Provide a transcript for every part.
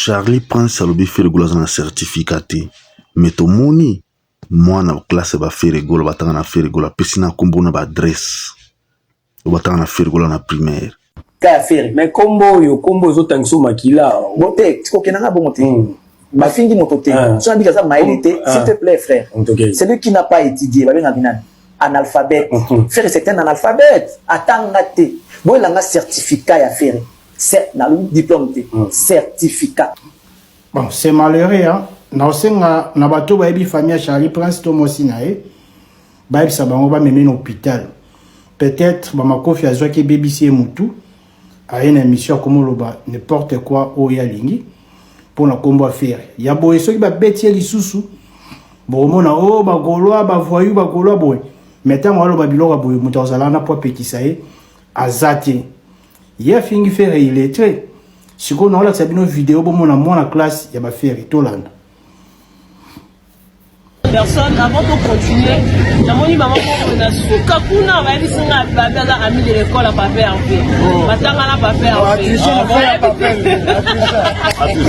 Charly Prince alobi Ferre Gola aza na certificat te mais tomoni mwana classe ba Ferre Gola batanga na Ferre Gola apesi na kombo na ba adresse oyo batanga na Ferre Gola na primaire. Ka ya Ferre. Mais kombo oyo kombo ezotangisa makila. Bon te, kokenda nga bongo te. Bafingi moto te. So nabiki aza mayele te, s'il te plaît frère. Celui qui n'a pas étudié, babengaki nani? Analphabète. Ferre c'est un analphabète. Atanga te. Boyelanga certificat ya Ferre. Nalobi diplôme te, certificat. Bon, c'est malheureux, hein. Naosenga na bato bayebi famille ya Charlie Prince to mwasi na ye, bayebisa bango bameme na hôpital. Peut-être bamakofi azwaki ebebisi ye mutu, aye na émission akomoloba n'importe quoi oyo alingi mpona nkombo ya Ferre. Ya boye soki babeti ye lisusu, bokomona o bagaulois, bavoyou, bagaulois boye. Mais ntango aloba biloko ya boye, moto azala wana po apekisa ye aza te. Ye afingi Ferre illettré. Sikoyo naolakisa bino video bomona mwana classe ya baFerre, tolanda. Personne avant de continuer, namoni mama moko na suka kuna, bayebisi nga babi aza ami de l'école ya papa Hervé, batanga na papa Hervé,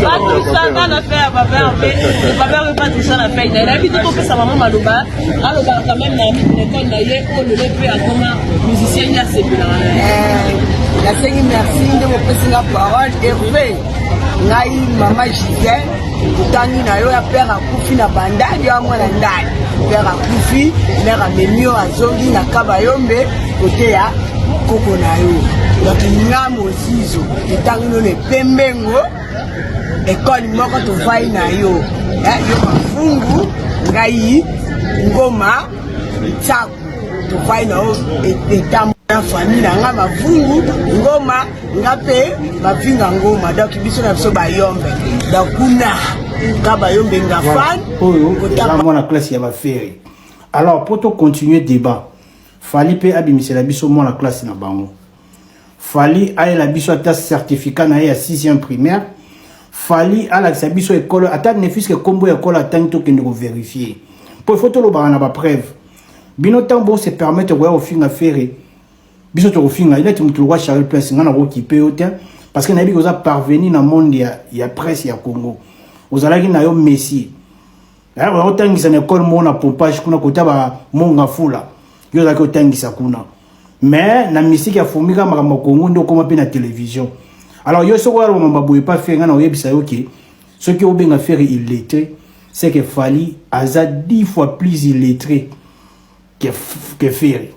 batusanga na fe ya papa Hervé, papa Hervé batusha na fei na ye. Nayebi te, topesa mama maloba, alobaka quand même na ami de l'école na ye oyo lelo mpe akoma musicien, ye asepelaka na ye. Nasengi merci nde bopesi nga parole. Hervé, ngai mama Gisele, totangi na yo ya père akufi na bandali ya mwana ndali. Père akufi, mère amemi yo, azongi na Kabayombe kote ya koko na yo. Donc nga Mozizo, totangi nono epembengo ekole moko, tovai na yo, yo mafungu, ngai ngoma tsaku, tovai na yo etambo na famille na nga mavungu ngoma, nga mpe mavinga ngoma. Donc biso na biso bayombe, donc kuna nga bayombe nga fan. Oyo eza mwana classe ya baFerre. Alors po tocontinue débat, Fally mpe abimisela biso mwana classe na bango. Fally ayela biso ata certificat na ye ya 6e primaire. Fally alakisa biso ekolo, ata ne fût-ce que nkombo ya ekolo atangi, tokende kovérifier, mpo ifo tolobaka na bapreuve. Bino ntango bose permettre koya kofinga Ferre, biso tokofinga neti moto lokwa Charles Prince. Ngai nakokipe yo te parce que nayebi koza parvenu na monde ya presse ya Congo. Ozalaki na yo messie, otangisa na ekole moko na pompage kuna kota bamonga fula, yo ozalaki otangisa kuna. Mais na misiki ya fumika makambo ya Congo nde okóma mpe na télévision. Alors yo soki oyaloba mambo boye pa Ferre, ngai na oyebisa yo ke soki obenga Ferre illettré, c'est que Fally aza 10 fois plus illettré que Ferre.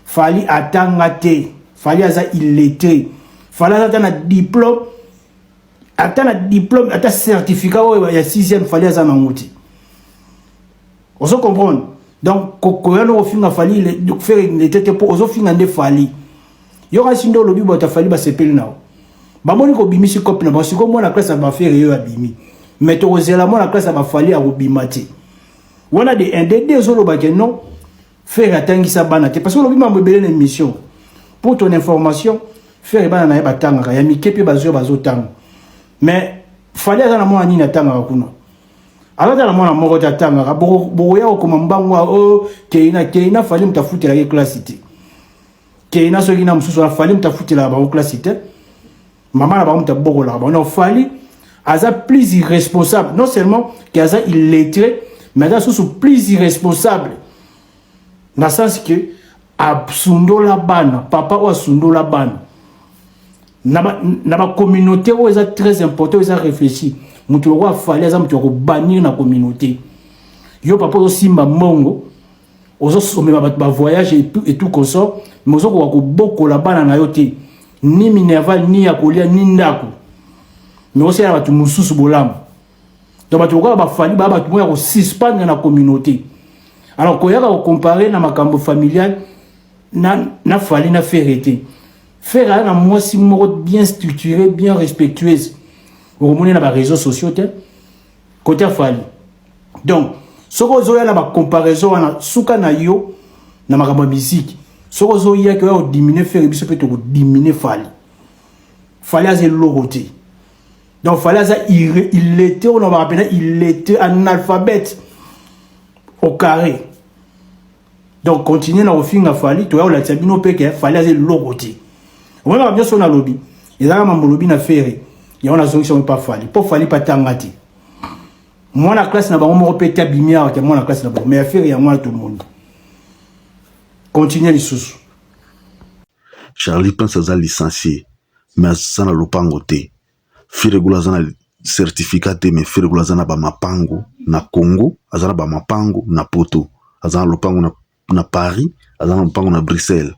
Fally atanga te, Fally aza illettré. Fally aza ata na diplôme, ata na diplôme, ata certificat oyo ya 6e, Fally aza nango te. Ozo comprendre? Donc koya no kofinga Fally, Ferre illettré te, mpo ozofinga nde Fally. Yo kasi nde olobi bato ya Fally basepeli nao, bamoni kobimisi cope na bango. Sikoyo mwana classe ya baFerre oyo abimi, mais tokozela mwana classe ya baFally akobima te. Wana de 1 de 2, ozoloba ke non, Ferre atangisa bana te parce que olobi mambo ebele na émission. Pour ton information, Ferre bana na ye batangaka ya mike mpe bazwi bazotanga, mais Fally aza na mwana nini atangaka kuna? Aza ta na mwana moko te atangaka. Bokoya kokoma mbangu o keina keina. Fally moto afutelaki classe te. Keina soki na mosusu wana, Fally moto afutelaka bango classe te, mama na bango moto abokolaka bango. Donc Fally aza plus irresponsable, non seulement ke aza illettré, mais aza susu plus irresponsable na sens ke asundola bana. Papa oyo asundola bana na bacommunauté oyo eza très important, oyo eza réfléchi. Moto lokola Fally aza moto ya kobannir na communauté. Yo papa ozosimba mbongo, ozomema bato bavoyage et tout consort, mais ozokoka kobokola bana na yo te, ni minerval, ni ya kolia, ni ndako, mais osala bato mosusu bolamu. Donc bato lokola baFally baa bato moko ya kosuspendre na communauté. Alors koyaka kocomparer na makambo familial na Fally na Ferre te. Ferre aza na mwasi moko bien structuré, bien respectueuse, okomoni na baréseaux sociaux te côté ya Fally. Donc soki ozoya na bacomparaison wana, suka na yo na makambo ya misiki. Soki ozoyaki oya kodiminuer Ferre, biso mpe tokodiminuer Fally. Fally aza eloko te. Donc Fally aza illettré, oyo nabaka mpena illettré, analphabète au carré. Donc continue na kofinga Fally, toya kolakisa bino mpe ke Fally aza eloko te. Omoni makambo nyonso nalobi ezalaka mambo olobi na Ferre. Yango nazongisi yango epa Fally mpo Fally mpe atanga te. Mwana classe na bango moko mpe te abimi awa te mwana classe na bango, mais affaire yango wana tomoni. Continue lisusu. Charlie Prince aza licencié mais aza na lopango te. Ferre Gola aza na certificat te mais Ferre Gola aza na ba mapango na Congo, aza na ba mapango na poto, aza na lopango na, na Paris, aza na lopango na Bruxelles.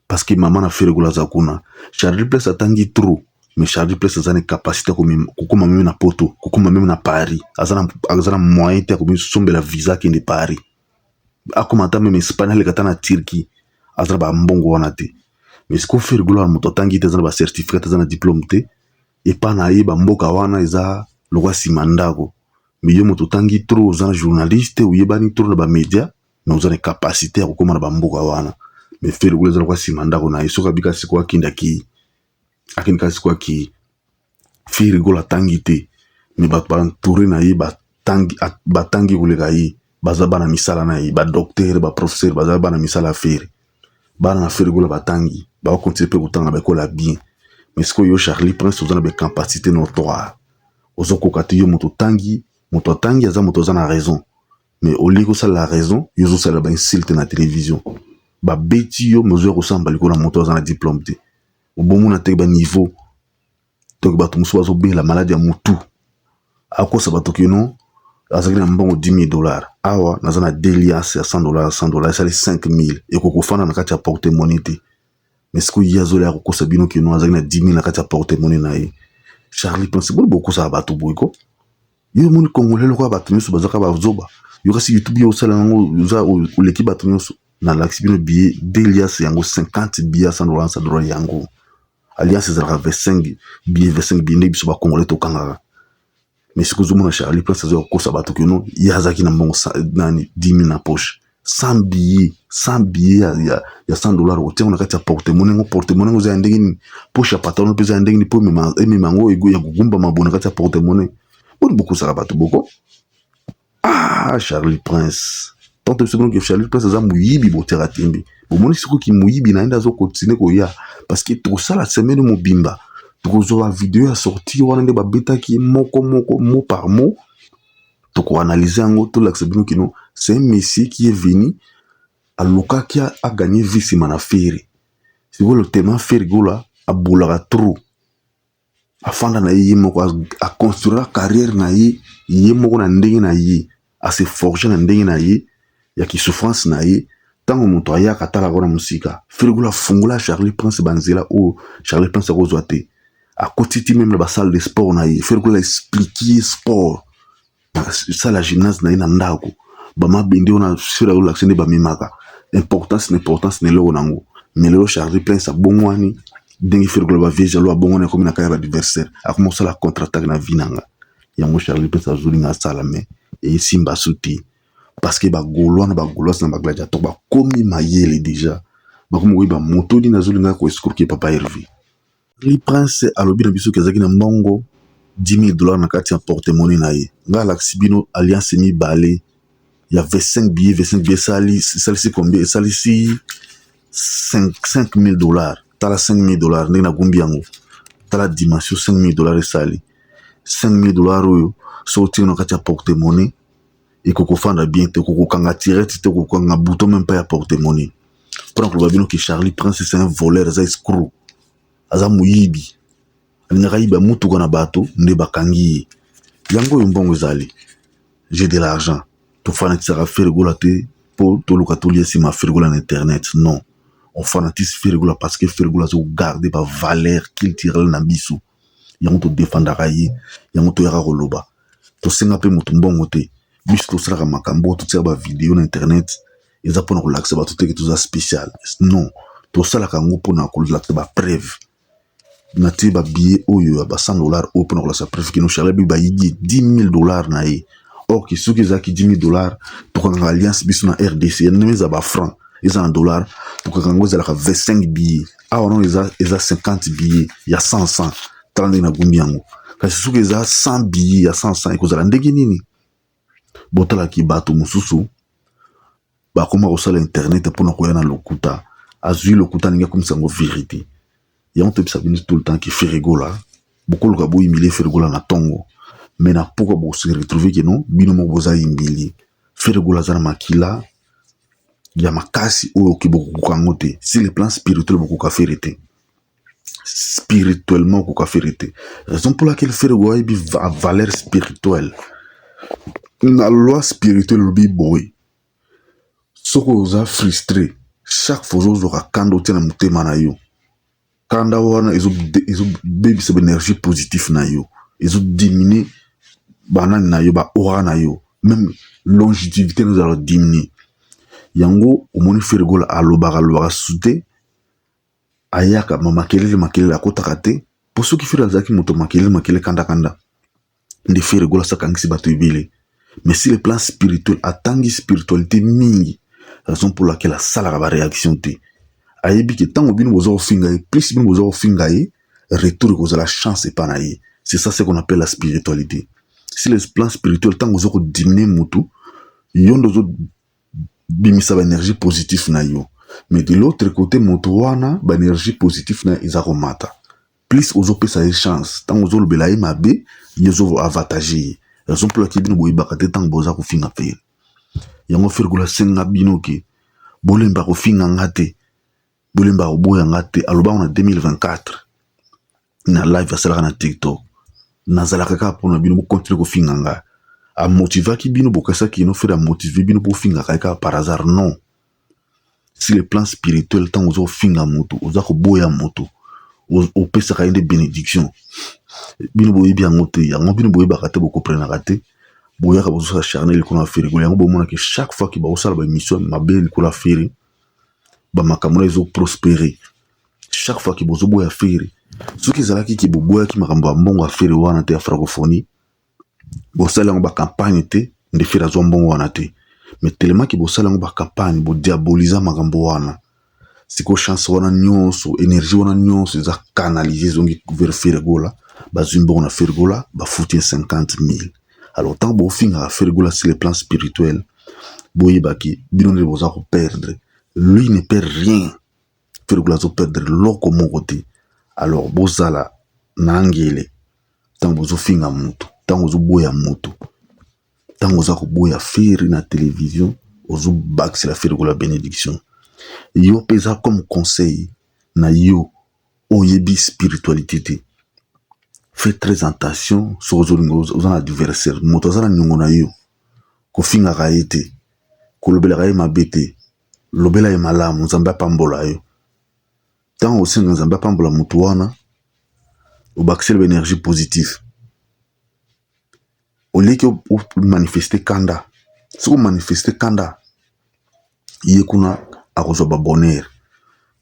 Parce que mama na Ferre Gola aza kuna. Charlie Prince atangi trop mais Charlie Prince aza na capacité kokoma meme na poto, kokoma meme na Paris. Aza na, aza na moyen te ya komisombela visa akende Paris. Akoma ata meme Espagne, aleka ata na Turquie. Aza na ba mbongo wana te. Mais sikoyo Ferre Gola moto atangi te, aza na ba certificat te, aza na diplôme te. Epa na ye ba mboka wana eza lokwa nsima ndako. Mais yo moto otangi trop, oza na journaliste, oyebani trop na ba média, mais oza na capacité ya kokóma na ba mboka wana. Mais Ferre Gola eza lokwa nsima ndako na ye. Soki abika sikoyo akende akei, akende kaka sikoyo akei. Ferre Gola atangi te, mais bato ba entouré na ye batangi, batangi koleka ye. Baza bana misala na ye, ba docteur, ba professeur, baza bana misala ya Ferre. Bana na Ferre Gola batangi, bakocontinue mpe kotanga na baekole ya bien. Mais sikoyo yo Charlie Prince oza na bacapacité notoire, ozokoka te. Yo moto otangi, moto atangi aza moto aza na raison, mais olingi kosala raison, yo ozosalela bainsulte na télévision, babeti yo, mais ozoya kosamba likolo na moto aza na diplôme te. Obomona te baniveau. Donc bato mosusu bazobela maladi ya motu, akosa bato kino azalaki na mbongo 10 000 dollars. Awa naza na delias ya 100 dollars, 100 dollars esali 5 000, ekoki kofanda na kati ya porte monnaie te. Mais sikoyo ye azolia kokosa bino kino azalaki na 10 000 na kati ya porte monnaie na ye. Charlie Prince, boni bokosaka bato boye ko? Yo omoni Congolais lokola bato nyonso bazaka bazoba. Yo kasi YouTube yo osala yango, oza oleki bato nyonso. Nalakisi bino billet delias yango, 50 billets 100 dollars, 100 dollars yango. Alliance ezalaka 25 billet, 25 billet nde biso bacongolais tokangaka. Mais soki ozomona Charlie Prince aza kokosa bato kino ye azalaki na mbongo nani 10 000 na poche, 100 billet, 100 billet ya 100 dollars, otiango na kati ya porte monnaie ngo. Porte monnaie ngo eza ya ndenge nini? Poche ya patron mpe eza ya ndenge nini mpo emema yango ya kogumbama bo na kati ya porte monnaie? Boni bokosaka bato boko? Ah, Charlie Prince, tant biso bino Charlie Prince aza moyibi, botiaka tembe. Bomoni sikoki moyibi na ye nde azokontinue koya, parce que tokosala semaine mobimba, tokozwa bavideo ya sortie wana nde babetaki moko moko, mot par mot, tokoanalyse yango, tolakisa bino kino c'est un monsieur qui est venu, alukaki aganye vie nsima na Ferre. Sikoyo tellement Ferre Gola abolaka trop, afanda na ye, ye moko aconstruira carrière na ye, ye moko na ndenge na ye, ase forge na ndenge na ye ya kisouffrance na ye. Ntango moto ayaka atalaka na mosika, Ferre Gola afungola Charlie Prince banzela oyo Charlie Prince akozwa te. Akoti ti même na basalle de sport na ye. Ferre Gola explique ye sport na salle ya gymnase na ye na ndako, bamabende wana Ferre azolakisa nde bamemaka importance na importance na eloko nango. Mais lelo Charlie Prince abongwani ndenge Ferre Gola bavieux jaloux abongwani, akomi na kati ya baadversaire, akomi kosala contre attaque na vie na nga. Yango Charlie Prince azolinga asala, mais esimba su te, parce que bagaulois na bagauloise na bagladiateur bakomi mayele déjà, bakomi koyeba moto nini azolinga koescroquer papa Hervé. Charlie Prince alobi na biso ke azalaki na mbongo 10 000 dollars na kati ya porte monnaie na ye. Ngai alakisi bino alliance mibale ya 25 billets, 25 billets esali, esalisi combien? Esalisi 5 000 dollars. Tala 5 000 dollars ndenge nagumbi yango, tala dimension. 5 000 dollars esali 5 000 dollars oyo, soki otie na kati ya porte monnaie, ekoki kofanda bien te, okokokanga tirette te, okokanga bouton même pas ya porte monnaie. Mpona koloba bino ke Charlie Prince, c'est un voleur, aza escroc, aza moyibi, alingaka yiba mutuka na bato nde bakangi ye. Yango oyo mbongo ezali, j'ai de l'argent. Tofanatisaka Ferre Gola te mpo toluka tolia nsima Ferre Gola na internet. Non, on fanatise Ferre Gola parce que Ferre Gola azogarde bavaleur culturelle na biso. Yango todefendaka ye, yango toyaka koloba. Tosenga mpe moto mbongo te. Biso tosalaka makambo oyo, totiaka bavideo na internet, eza mpona kolakisa bato teke toza spécial. Non, tosalaka yango mpona kolakisa bapreuve. Natie babillet oyo ya ba 100 dollars oyo mpona kolakisa preuve kino Charlie bi bayibi 10 000 dollars na ye. Or ke soki ezalaki 10 000 dollars, tokangaka alliance biso na RDC ndenge eza bafranc, eza na dollar, tokanga yango ezalaka 25 billets. Awa nono eza 50 billets ya 100 100. Tala ndenge nagumbi yango. Kasi soki eza 100 billets ya 100 100, ekozala ndenge nini? Botalaki bato mosusu bakoma kosala internet mpona koya na lokuta. Azwi lokuta, alingi akomisa yango vérité. Yango toyebisa bino tout le temps ke Ferre Gola Bokoluka bo humilie Ferre Gola na tongo mais na pokwa boko se retrouver que non bino moko boza humilie. Ferre Gola aza na makila ya makasi oyo ke bokokoka yango te. Sur le plan spirituel bokoka Ferre te. Spirituellement okoka Ferre te. Raison pour laquelle Ferre Gola ayebi valeur spirituelle. Na loi spirituelle elobi boye soki oza frustre chaque fois ozozwaka kanda otia na motema na yo kanda wana ezobebisa ba énergie positif na yo, ezodiminuer banani na yo, ba aura na yo, même longévité na ezala diminuer. Yango omoni Ferre Gola alobaka alobaka susu te, ayaka ma makelele makelele akotaka te, po soki Ferre azalaki moto makelele makelele kanda kanda nde Ferre Gola asakangisi bato ebele. Mais sur le plan spirituel atangi spiritualité mingi, raison pour laquelle asalaka ba réaction te. Ayebi ke ntango bino boza kofinga ye, plus bino boza kofinga ye, retour ekozala chance epa na ye. C'est ça ce qu'on appelle la spiritualité. Sur le plan spirituel, ntango oza kodiminuer mutu, yo nde ozobimisa ba énergie positif na yo, mais de l'autre côté moto wana ba énergie positif na ye eza komata. Plus ozopesa ye chance, ntango ozolobela ye mabe, ye ozo avantage ye. Raison pour laquelle bino boyebaka te ntango boza kofinga Ferre. Yango Ferre Gola asenga bino ke bolemba kofinga nga te, bolemba koboya nga te. Alobaka na 2024 na live asalaka na TikTok, nazalaka kaka mpona bino bocontinuer kofinga nga. Amotivaki bino, bokasaki ino Ferre amotive bino bofingaka ye kaka par hasard. Non, sur le plan spirituel, ntango oza kofinga moto, oza koboya moto, opesaka ye nde bénédiction. Bino boyebi yango te, yango bino boyebaka te, bokomprenaka te. Boyaka bozosala charne likolo ya Ferre Gola. Yango bomonaka chaque fois ke bakosala baémission mabe likolo ya Ferre, bamakambo na ezoprospérer. Chaque fois ke bozoboya Ferre, soki ezalaki ke boboyaki makambo ya mbongo ya Ferre wana te ya francophonie, bosala yango bacampagne te, nde Ferre azwa mbongo wana te. Mais tellement ke bosala yango bacampagne, bodiaboliza makambo wana, sikoyo chance wana nyonso, énergie wana nyonso eza canalisé, ezongi vers Ferre Gola. Bazwi mbongo na Ferre Gola, bafuti ye 50 000. Alors ntango bofingaka Ferre Gola, sur le plan spirituel boyebaki bino nde boza koperdre, lui ne perd rien. Ferre Gola azoperdre loko moko te. Alors bozala na ngele ntango bozofinga moto, ntango ozoboya moto, ntango oza koboya Ferre na télévision, ozobakisela Ferre Gola bénédiction. Yo mpe eza comme conseil na yo oyebi spiritualité te, fais très attention. Soki ozolinga, oza na adversaire, moto aza na niongo na yo, kofingaka ye te, kolobelaka ye mabe te, lobela ye malamu, Nzambe apambola yo. Ntango osenga Nzambe apambola motu wana, obakiseli baénergie positive oleki omanifeste kanda. Soki omanifeste kanda, ye kuna akozwa babonheur.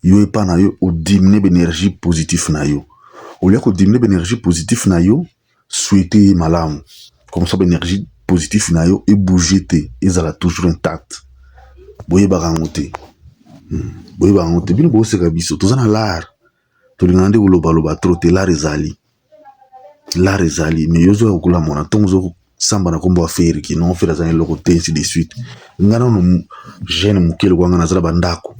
Yo epa na yo odiminuer baénergie positif na yo. Olia kodiminuer baénergie positif na yo, souhaite ye malamu, comme ça baénergie positif na yo ebouge te, ezala toujours intact. Boyebaka yango te, Boyebaka yango te. Bino boseka biso, toza na lar, tolingaka nde kolobaloba trop te. Lar ezali, lar ezali, mais yo ozoya kokola mona ntongo ozosamba na nkombo ya Ferre ki non, Ferre aza na eloko te, ainsi de suite. Nga nano jeune moke lokola nga, naza na bandako,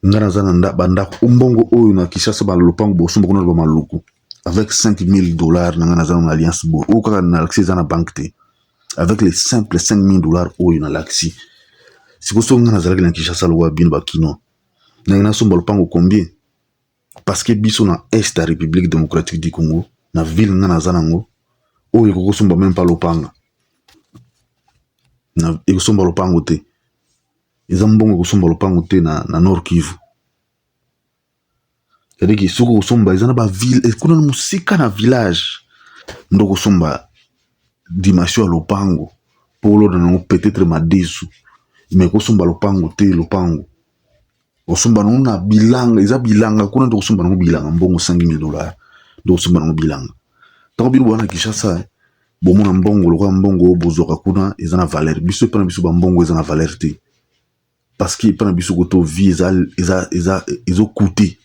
nga naza na bandako. Mbongo oyo na Kinshasa, balopango bosomba kuna na bamaluku avec 5000 $ na nga naza na alliance boye oyo kaka nalakisi eza na banque te. Avec les simple 5000 $ oyo nalakisi sikoyo, soki nga nazalaki na Kinshasa lokola bino bakinois, ndenge nasomba lopango combien? Parce que biso na est ya République démocratique du Congo, na ville nga naza nango oyo, ekoki kosomba même pas lopanga, ekosomba lopango te. Eza mbongo ekosomba lopango te na Nord Kivu. C'est-à-dire que soki okosomba, eza na baville kuna na mosika na village nde okosomba dimension ya lopango mpo olona nango peut-être madesu, mais ekosomba lopango te. Lopango osomba nango na bilanga, eza bilanga kuna nde okosomba nango bilanga. Mbongo 5000 $ nde okosomba nango bilanga. Ntango bino boza na Kinshasa, bomona mbongo lokola mbongo oyo bozwaka kuna eza na valeur. Biso epa na biso bambongo eza na valeur te, parce que epa na biso koto vie eza eza eza ezokute.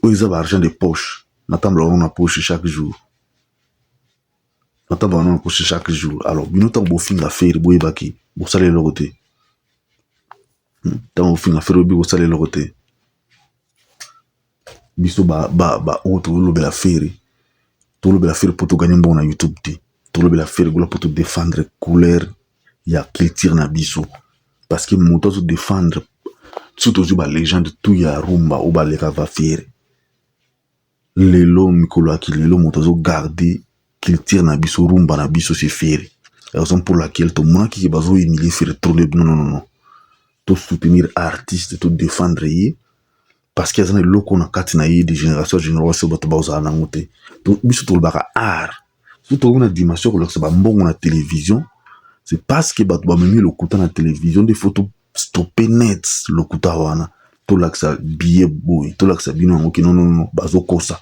Oyo eza ba argent de poche, natambolaka yango na poche chaque jour, natambolaka yango na poche chaque jour. Alors bino ntango bofinga Ferre, boyebaki bosala eloko te. Ntango bofinga Ferre, oyebi kosala eloko te. Biso ba oyo tolobela Ferre. Tolobela Ferre mpo toganye mbongo na YouTube te. Tolobela Ferre Gola mpo todefendre couleur ya culture na biso, parce que moto azodefendre, soki tozwi balégende tout ya rumba oyo baleka va Ferre, lelo mikolo ya kilelo, moto azogarde culture na biso, rumba na biso, c'est Ferre. Raison pour laquelle tomonaki ke bazohumilie Ferre trop. Non, non, non, non, tosoutenir artiste, todefendre ye, parce que aza na eloko na kati na ye de génération génération, bato bazala nango te. Biso tolobaka art. Soki tokomi na dimension kolakisa bambongo na télévision, c'est parce que bato bamemi lokuta na télévision nde faut tostopper net lokuta wana. Tolakisa billet boye, tolakisa bino yango ke non, non, non, bazokosa.